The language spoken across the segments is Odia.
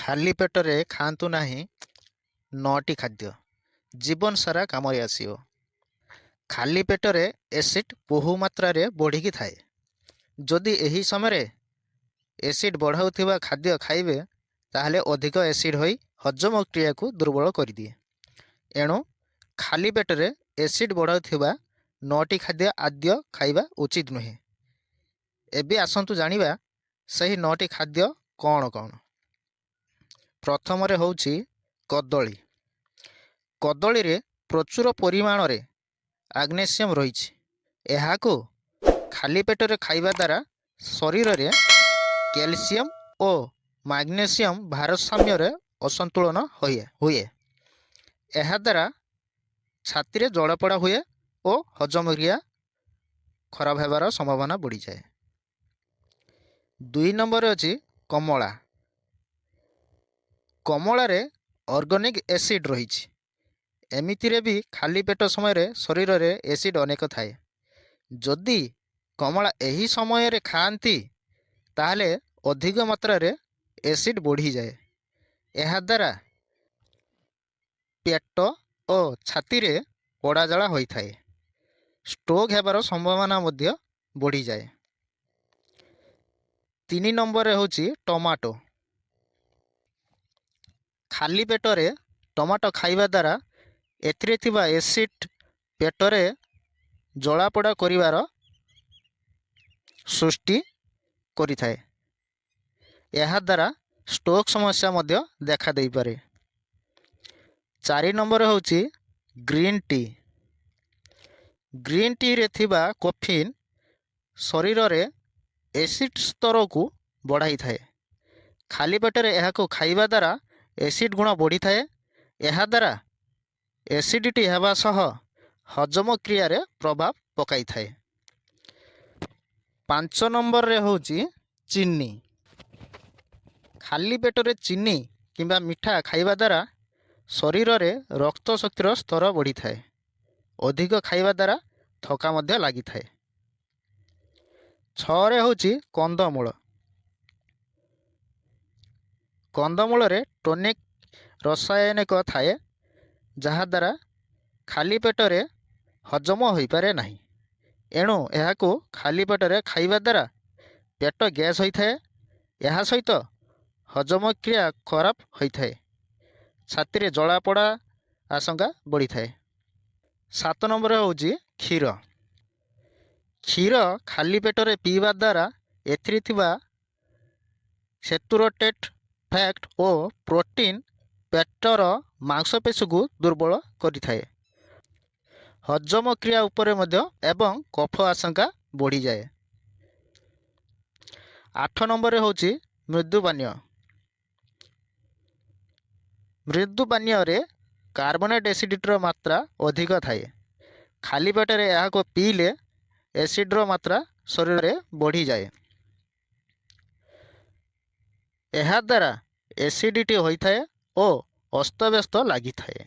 ଖାଲି ପେଟରେ ଖାଆନ୍ତୁ ନାହିଁ 9ଟି ଖାଦ୍ୟ, ଜୀବନ ସାରା କାମରେ ଆସିବ। ଖାଲି ପେଟରେ ଏସିଡ୍ ବହୁ ମାତ୍ରାରେ ବଢ଼ିକି ଥାଏ। ଯଦି ଏହି ସମୟରେ ଏସିଡ୍ ବଢ଼ାଉଥିବା ଖାଦ୍ୟ ଖାଇବେ, ତାହେଲେ ଅଧିକ ଏସିଡ୍ ହୋଇ ହଜମ କ୍ରିୟାକୁ ଦୁର୍ବଳ କରିଦିଏ। ଏଣୁ ଖାଲି ପେଟରେ ଏସିଡ୍ ବଢ଼ାଉଥିବା 9ଟି ଖାଦ୍ୟ ଆଦୌ ଖାଇବା ଉଚିତ ନୁହେଁ। ଏବେ ଆସନ୍ତୁ ଜାଣିବା ସେହି 9ଟି ଖାଦ୍ୟ କ'ଣ କ'ଣ। ପ୍ରଥମରେ ହେଉଛି କଦଳୀ। କଦଳୀରେ ପ୍ରଚୁର ପରିମାଣରେ ମ୍ୟାଗ୍ନେସିୟମ୍ ରହିଛି। ଏହାକୁ ଖାଲି ପେଟରେ ଖାଇବା ଦ୍ୱାରା ଶରୀରରେ କ୍ୟାଲସିୟମ୍ ଓ ମ୍ୟାଗ୍ନେସିୟମ୍ ଭାରସାମ୍ୟରେ ଅସନ୍ତୁଳନ ହୁଏ। ଏହାଦ୍ୱାରା ଛାତିରେ ଜଳାପୋଡ଼ା ହୁଏ ଓ ହଜମ କ୍ରିୟା ଖରାପ ହେବାର ସମ୍ଭାବନା ବଢ଼ିଯାଏ। 2 ନମ୍ବରରେ ଅଛି କମଳା। କମଳାରେ ଅର୍ଗାନିକ୍ ଏସିଡ୍ ରହିଛି। ଏମିତିରେ ବି ଖାଲି ପେଟ ସମୟରେ ଶରୀରରେ ଏସିଡ୍ ଅନେକ ଥାଏ। ଯଦି କମଳା ଏହି ସମୟରେ ଖାଆନ୍ତି, ତାହେଲେ ଅଧିକ ମାତ୍ରାରେ ଏସିଡ୍ ବଢ଼ିଯାଏ। ଏହାଦ୍ୱାରା ପେଟ ଓ ଛାତିରେ ପୋଡ଼ାଜଳା ହୋଇଥାଏ। ଷ୍ଟ୍ରୋକ୍ ହେବାର ସମ୍ଭାବନା ମଧ୍ୟ ବଢ଼ିଯାଏ। 3 ନମ୍ବରରେ ହେଉଛି ଟମାଟୋ। ଖାଲି ପେଟରେ ଟମାଟୋ ଖାଇବା ଦ୍ୱାରା ଏଥିରେ ଥିବା ଏସିଡ୍ ପେଟରେ ଜଳାପୋଡ଼ା କରିବାର ସୃଷ୍ଟି କରିଥାଏ। ଏହାଦ୍ୱାରା ଷ୍ଟ୍ରୋକ୍ ସମସ୍ୟା ମଧ୍ୟ ଦେଖା ଦେଇପାରେ। 4 ନମ୍ବର ହେଉଛି ଗ୍ରୀନ୍ ଟି। ଗ୍ରୀନ୍ ଟିରେ ଥିବା କଫିନ୍ ଶରୀରରେ ଏସିଡ୍ ସ୍ତରକୁ ବଢ଼ାଇଥାଏ। ଖାଲି ପେଟରେ ଏହାକୁ ଖାଇବା ଦ୍ୱାରା ଏସିଡ୍ ଗୁଣ ବଢ଼ିଥାଏ। ଏହାଦ୍ୱାରା ଏସିଡ଼ିଟି ହେବା ସହ ହଜମ କ୍ରିୟାରେ ପ୍ରଭାବ ପକାଇଥାଏ। 5 ନମ୍ବରରେ ହେଉଛି ଚିନି। ଖାଲି ପେଟରେ ଚିନି କିମ୍ବା ମିଠା ଖାଇବା ଦ୍ୱାରା ଶରୀରରେ ରକ୍ତ ଶକ୍ତିର ସ୍ତର ବଢ଼ିଥାଏ। ଅଧିକ ଖାଇବା ଦ୍ୱାରା ଥକା ମଧ୍ୟ ଲାଗିଥାଏ। 6ରେ ହେଉଛି କନ୍ଦମୂଳ। କନ୍ଦମୂଳରେ ଟନିକ୍ ରସାୟନିକ ଥାଏ, ଯାହାଦ୍ୱାରା ଖାଲି ପେଟରେ ହଜମ ହୋଇପାରେ ନାହିଁ। ଏଣୁ ଏହାକୁ ଖାଲି ପେଟରେ ଖାଇବା ଦ୍ୱାରା ପେଟ ଗ୍ୟାସ୍ ହୋଇଥାଏ। ଏହା ସହିତ ହଜମ କ୍ରିୟା ଖରାପ ହୋଇଥାଏ। ଛାତିରେ ଜଳାପୋଡ଼ା ଆଶଙ୍କା ବଢ଼ିଥାଏ। 7 ନମ୍ବର ହେଉଛି କ୍ଷୀର। କ୍ଷୀର ଖାଲି ପେଟରେ ପିଇବା ଦ୍ୱାରା ଏଥିରେ ଥିବା ସେଚୁରେଟେଡ୍ ଫ୍ୟାଟ୍ ଓ ପ୍ରୋଟିନ୍ ପେଟର ମାଂସପେଶୀକୁ ଦୁର୍ବଳ କରିଥାଏ। ହଜମ କ୍ରିୟା ଉପରେ ମଧ୍ୟ ଏବଂ କଫ ଆଶଙ୍କା ବଢ଼ିଯାଏ। 8 ନମ୍ବରରେ ହେଉଛି ମୃଦୁପାନୀୟ। ମୃଦୁପାନୀୟରେ କାର୍ବୋନେଟ୍ ଏସିଡ଼ିଟିର ମାତ୍ରା ଅଧିକ ଥାଏ। ଖାଲି ପେଟରେ ଏହାକୁ ପିଇଲେ ଏସିଡ଼ର ମାତ୍ରା ଶରୀରରେ ବଢ଼ିଯାଏ। ଏହାଦ୍ୱାରା ଏସିଡ଼ିଟି ହୋଇଥାଏ ଓ ଅସ୍ତବ୍ୟସ୍ତ ଲାଗିଥାଏ।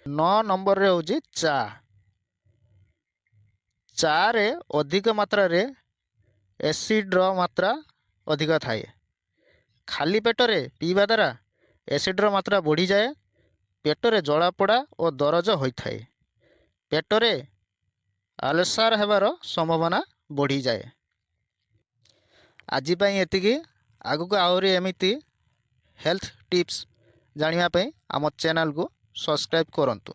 9 ନମ୍ବରରେ ହେଉଛି ଚା। ଚାରେ ଅଧିକ ମାତ୍ରାରେ ଏସିଡ଼ର ମାତ୍ରା ଅଧିକ ଥାଏ। ଖାଲି ପେଟରେ ପିଇବା ଦ୍ୱାରା ଏସିଡ଼ର ମାତ୍ରା ବଢ଼ିଯାଏ। ପେଟରେ ଜଳାପୋଡ଼ା ଓ ଦରଜ ହୋଇଥାଏ। ପେଟରେ ଅଲସର ହେବାର ସମ୍ଭାବନା ବଢ଼ିଯାଏ। ଆଜି ପାଇଁ ଏତିକି। ଆଗକୁ ଆହୁରି ଏମିତି ହେଲ୍ଥ ଟିପ୍ସ ଜାଣିବା ପାଇଁ ଆମ ଚ୍ୟାନେଲକୁ ସବସ୍କ୍ରାଇବ୍ କରନ୍ତୁ।